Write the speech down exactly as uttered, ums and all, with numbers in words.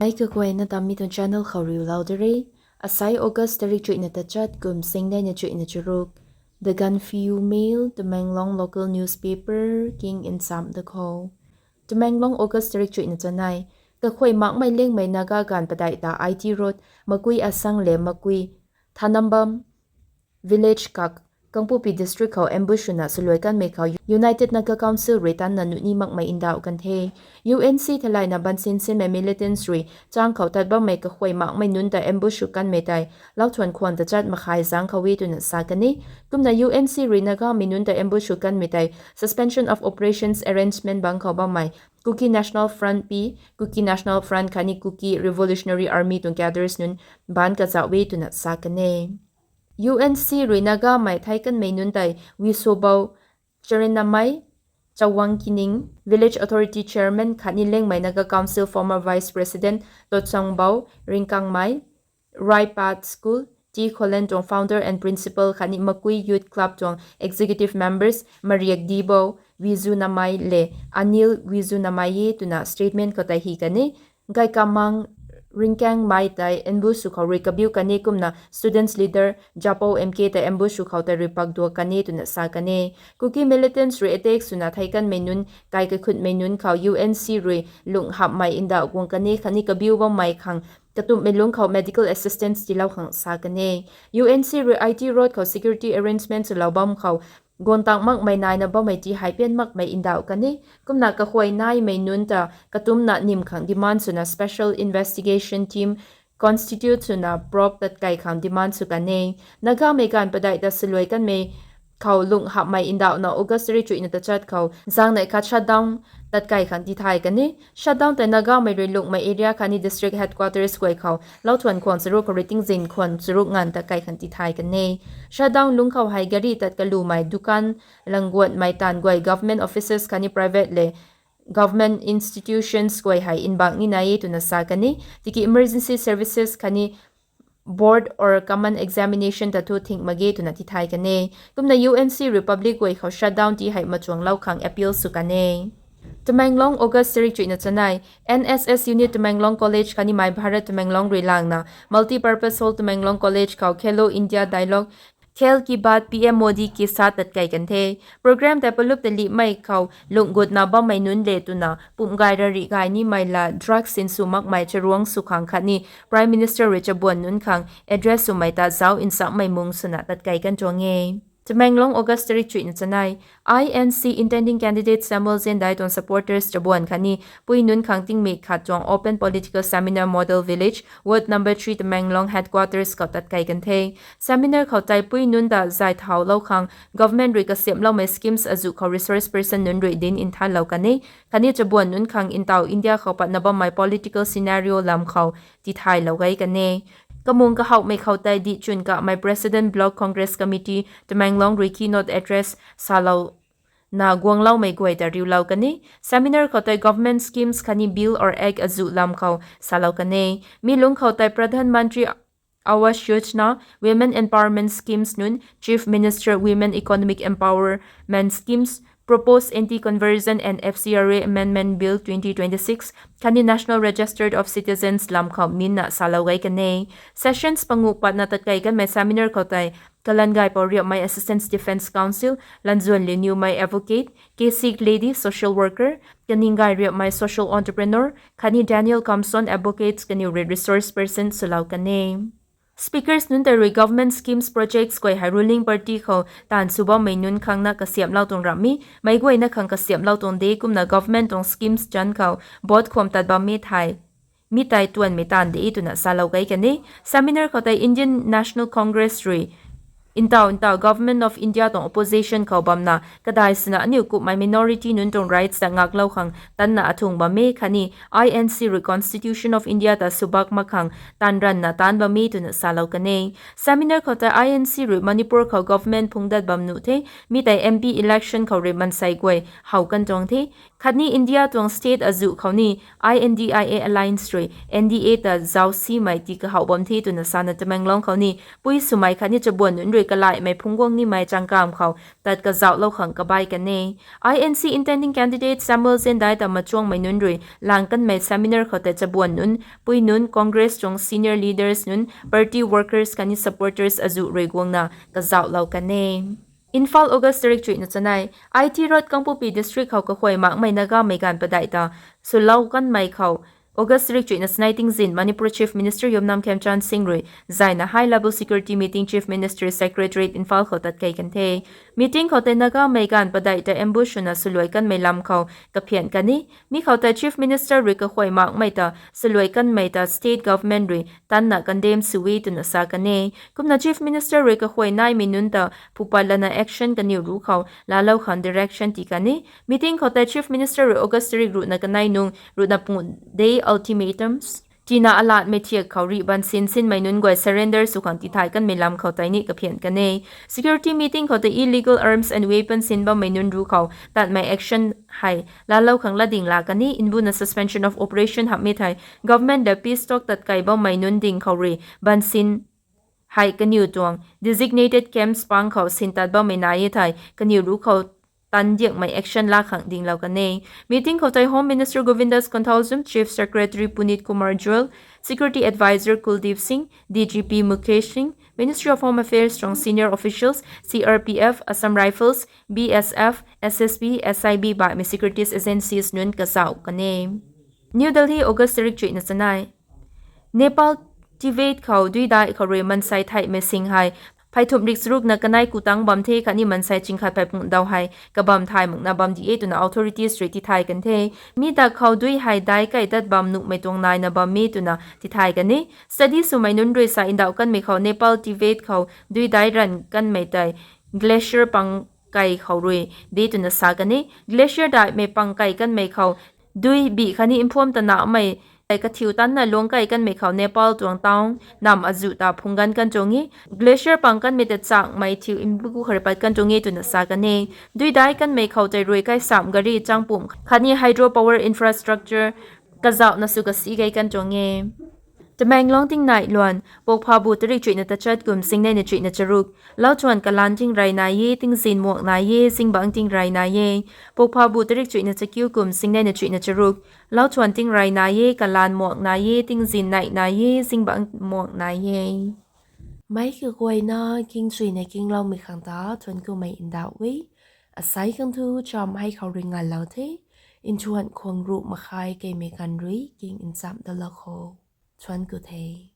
Ai kaguayna ta mi tuang channel khou riulou de re. Asai August tarik chuihna tachat kum singneina chuihna charuk. The Gaanphiu Mail, Tamenglong local newspaper king nsam da khou. Tamenglong, August tarik chuihna chanei. Kakhuay makmei lengmei Naga gaanv padeih ta I T Road, Makui Asang le Makui Thanambam village kak, Kangpokpi district khou ambush swna swluai kanmei khou United Naga Council rui tanna nuhni makmei ndauh kan the. U N C theilayna bansinsinmei militants rui chang khou tat bammei kakhuay makmei nunc ta ambush sw kanmei tei lauthuan khwan tachat makhai zang khou e twna sa kan e. Kumna U N C rui Nagamei nunc ta ambush sw kanmei tei Suspension of Operations arrangement bang khou bammei Kuki National Front P, Kuki National Front khatni Kuki Revolutionary Army tuang cadres nunc baanc kazauh e twna sa kan e. U N C rui Nagamei theic kanmei nunc tei Wisobou Charennamei, Chawang Kining, Village Authority Chairman khatni Liangmei Naga Council former Vice President Tochongbou Ringkangmei, Right Path School, T Kholen tuang founder and principal khatni Makui Youth Club tuang executive members Mariak Dibou, Wijunamei le Anil Wijunamei e twna statement khou tei hi kan e. Gaikamang Ringkangmei tei ambush sw khou rui kabiu kan e kumna students leader Japou M K tei ambush sw khou tei rui pakduak kan e twna sa kan e. Kuki militants rui attack swna theic kanmei nunc kai kakhunmei nunc khou U N C rui lungh hapmei ndauh guang kan e khatni kabiu bammei khang katumhmei lungc khou medical assistance tiilou khang sa kan e. U N C rui I T Road khou security arrangement swlou bam khou guang tang makmei naina bammei ti hei pian makmei ndauh kan e. Kumna kakhuay naimei nunc ta katumna nim khang demand swna special investigation team constitute swna probe tatkai khang demand sw kan e. Nagamei gaanv padeih ta swluai kanmei khou lungh hapmei ndauhna August tarik chuihna tachat khou zangnei khat shutdown tatkai khang tithay kan e. Shutdown tei Nagamei rui lungmei area khatni district headquarters guay khou lauthuan khwan charuk khou rui tingzin khwan charuk nganv tatkai khang tithay kan e. Shutdown lungc khou hei gari tat kalumei dukan, langguatmei taanv guay, government offices khatni private le government institutions guay hei nbak ni nai e twna sa kan e. Tiki emergency services khatni board or common examination ta thu thing mak ge twna tithay kan e. Kumna U N C rui public guay khou shutdown ti hei machuanglou khang appeal sw kan e. Tamenglong, August tarik chuihna chanei. N S S unit Tamenglong College khatni My Bharat Tamenglong rui langna Multipurpose Hall Tamenglong College khou Khelo India Dialogue, खेल की बात पीएम मोदी के साथ tatkai kan the. Program tei palup ta lihmei khou lunggutna bammei nunc le twna pumh gay rarih gay nimei la drugs sinsw makmei charuang sw khang khatni Prime Minister rui chabuan nunc khang address swmei ta zauc nsamhmei mung swna tatkai kan tuang e. Tamenglong, August tarik chuihna chanei. I N C intending candidate Samuel Zendai tuang supporters chabuan khatni pui nunc khang tingmik khat tuang open political seminar Model Village, Ward number three Tamenglong headquarters khou tatkai kan the. Seminar khou tei pui nunc ta zay thaulou khang government rui kasiamhloumei schemes azuh khou resource person nunc rui dinc nthanlou kan e. Khatni chabuan nunc khang ntaw India khou patna bammei political scenario lam khou tithaylou gay kan e. Kamung kahouhmei khou tei dihchun kamei President Block Congress Committee Tamenglong rui keynote address salouna guangloumei guay ta riulou kan e. Seminar khou tei government schemes khatni bill or act azuh lam khou salou kan e. Mi lungc khou tei Pradhan Mantri Awas Yojana, Women Empowerment Schemes nunc, Chief Minister Women Economic Empowerment Schemes, Proposed Anti-Conversion and F C R A Amendment Bill twenty twenty-six khatni National Register of Citizens lam khou minna salou gay kan e. Sessions panguh patna tatkai kanmei seminar khou tei Kalangai Pouriapmei Assistant Defence Counsel, Lanzuan Liniumei Advocate, Kesik Lady Social Worker, Kaninggai Riapmei Social Entrepreneur khatni Daniel Kamson Advocates kaniw rui resource person swlou kan e. Speakers nunc tei rui government schemes projects guay hei ruling party khou taanv sw bammei nunc khang na kasiamhlou tuang ramh mi, meic guayna khang kasiamhlou tuang de kumna government tuang schemes chanc khou vote khwam tat bam mi thei mi tei tuanmei taanv de twna salou gay kan e. Seminar khou tei Indian National Congress rui ntaw ntaw Government of India tuang opposition khou bamna kadai swna aniu kummei minority nunc tuang rights ta ngaklou khang tanna athung bam e khatni I N C rui Constitution of India ta subak mak khang taanv ranvna taanc bam e twna salou kan e. Seminar khou tei I N C rui Manipur khou government phungdat bam nuh the, mi tei M P election khou rui mansei guay how kan tuang the. Khatni India tuang state azuh khou ni I N D I A alliance rui N D A ta zauc simei ti kahouh bam the twna sana Tamenglong khou ni pui swmei khatni chabuan nunc kalaihmei phungc guang nimei changkam khou tat kazauhlou khang kabai kan e. I N C intending candidate Samuel Zendai ta machuangmei nunc rui lang kanmei seminar khou tei chabuan nunc, pui nunc, Congress tuang senior leaders nunc, party workers khatni supporters azuh rui guangna kazauhlou kan e. Imphal, August tarik chuihna chanei. I T rot Kangpokpi district khou kakhuay makmei Nagamei ganv padeih ta swlou kanmei khou August tarik chuihna chanei tingzin Manipur Chief Minister Yumnam Khemchand Singh rui zayna high level security meeting Chief Minister Secretariat Imphal khou tatkei kan the. Meeting khou tei Nagamei ganv padeih ta ambush swna swluai kanmei lam khou kaphian kan e. Mi khou tei Chief Minister rui kakhuay makmei ta swluai kanmei ta state government rui tanna condemn sw e twna sa kan e. Kumna Chief Minister rui kakhuay naimei nunc ta phupat lana action kaniw ruc khou laalou khang direction tii kan e. Meeting khou tei Chief Minister rui August tarik ruhna kanei nung ruhna pungu de ultimatums tina alatmei thiak khou rih bansin sinmei nunc guay surrender sw khang tithay kanmei lam khou tei ni kaphian kan e. Security meeting khou tei illegal arms and weapons sin bammei nunc ruc khou tatmei action hei laalou khang latding laa kan e. Mbuna suspension of operation hamhmei thei government ta peace talk tatkei bammei nunc ding khou rui bansin hei kaniw tuang designated camps pang khou sintat bammei nai e thei kaniw ruc khou tan diakmei action laa khang dinglou kan e. Meeting khou tei Home Minister Govindas Konthoujam, Chief Secretary Puneet Kumar Goel, Security Adviser Kuldeep Singh, D G P Mukesh Singh, Ministry of Home Affairs tuang senior officials, C R P F, Assam Rifles, B S F, S S B, S I B baihmei securities agencies nunc kazauh kan e. New Delhi, August tarik chuihna chanei. Nepal Tibet khou duidai khou rui mansei theihmei sing hei phey thumh rik charukna kanei ku tangc bam the khatni mansei chingkhat phey pungu daw hei kabam thay makna bam di e twna authorities rui tithay kan the. Mi dak khou dui hei dai kei dat bam nuhmei tuang naina bam e twna tithay kan e. Study swmei nunc rui sa ndauh kanmei khou Nepal Tibet khou duidai ranv kanmei tei glacier pang kei khou rui de twna sa kan e. Glacier daihmei pang kei kanmei khou dui bih khatni mphuam tanamei tei kathiu tanna luang kei kanmei khou Nepal tuang town namv azuh ta phungc ganv kan tuang e. Glacier pang kanmei ta changmei thiu mbuku khou rui pat kan tuang e twna sa kan e. Duidai kanmei khou tei rui kaisam gari changpumc khatni hydro power infrastructure kazauhna sw kasi gei kan tuang e. Tamenglong tingnai luan, Pokphabu tarik chuihna tachat kum singneina chuihna charuk. Lauchuan kalan tingrey nai e, tingzin muak nai e, zingbangc tingrey nai e. Pokphabu tarik chuihna chakiu kum singneina chuihna charuk. Lauchuan tingrey nai e, kalan muak nai e, tingzin neih nai e, zingbangc muak nai e. Meic kaguayna kingchuina kingloumei khang ta thuanc kumei ndauh e. Asei khang thu cham hei khou rui nganlou the. Nthuan khwang ruh makhai keimei ganv rui king nchamh dalou kho. Thuanc ku the.